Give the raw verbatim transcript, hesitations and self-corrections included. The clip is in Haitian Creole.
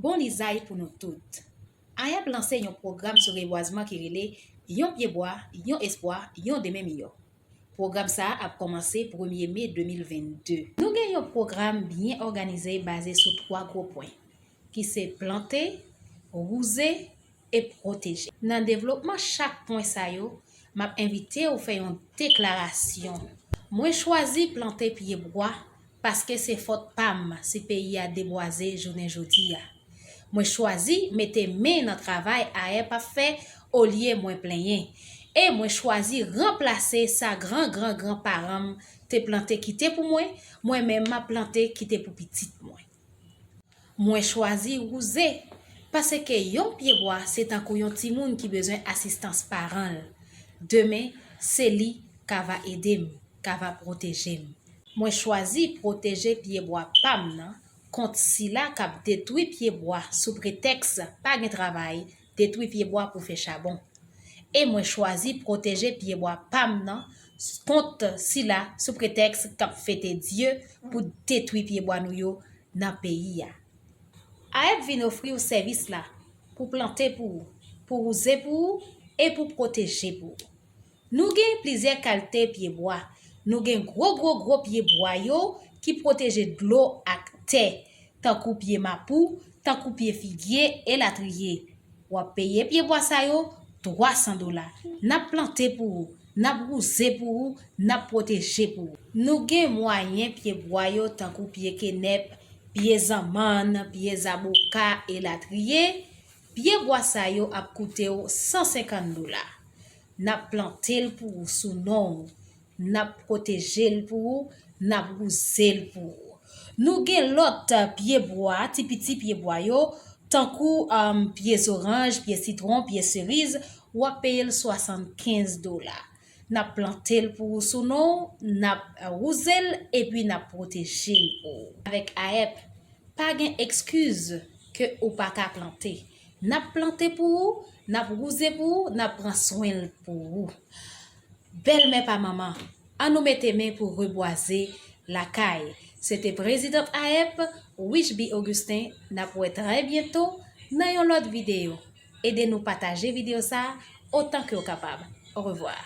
Bon lizay pou nou tout. AYEP lanse yon pwogram sou rebwazman ki rele Yon pye bwa, yon espwa, yon demen miyò. Pwogram sa a ap kòmanse premye me de mil vennde. Nou gen yon pwogram byen òganize baze sou twa gwo pwen, ki se plante, wouze e pwoteje. Nan devlopman chak pwen sa yo, m ap envite w fè yon deklarasyon. Mwen chwazi plante pye bwa paske se fòt pa m si peyi a debwaze jounen jodi a. Mwen chwazi mete men nan travay AYEP ap fè olye mwen plenyen. E mwen chwazi ranplase sa gran gran gran paran m te plante kite pou mwen, mwen menm m ap plante kite pou pitit mwen. Mwen chwazi wouze, paske yon pye bwa se tankou yon timoun ki bezwen asistans paran l. Demen, se li ka va ede m, ka va pwoteje m. Mwen chwazi pwoteje pye bwa pa m nan kont sila k ap detwi pye bwa sou pretèks pa gen travay, detwi pye bwa pou fè chabon. E mwen chwazi pwoteje pye bwa pa m nan kont sila sou pretèks k ap fete dye pou detwi pye bwa nou yo nan peyi a. AYEP vin ofri w sèvis la pou plante pou ou, pou wouze pou ou e pou pwoteje pou ou. Nou gen plizyè kalite pye bwa. Nou gen gwo gwo gwo pye bwa yo ki pwoteje dlo ak tè, tankou pye mapou, tankou pye figye, elatriye. W ap peye pye bwa sa yo twa san dola. N ap plante pou ou, n ap wouze pou ou, n ap pwoteje pou ou. Nou gen mwayen pye bwa yo tankou pye kenèp, pye zanmann, pye zaboka, elatriye. Pye bwa sa yo ap koute w san senkant dola. N ap plante l pou ou sou non w. N ap pwoteje l pou ou, n ap wouze l pou ou. Nou gen lòt pye bwa, ti piti pye bwa yo, tankou um, pye zoranj, pye sitwon, pye seriz, w ap peye l swasannkenz dola. N ap plante l pou ou sou non w, n ap wouze l epi n ap pwoteje l pou ou. Avèk AYEP, pa gen ekskiz ke ou pa ka plante. N ap plante pou ou, n ap wouze pou ou, n ap pran swen l pou ou. Bèlmè pa manman, ann nou mete men pou rebwaze lakay. Se te prezidant AYEP, Wichby Augustin, n ap wè trè byento nan yon lòt videyo. Ede nou pataje videyo sa a otan ke w kapab. Orevwa.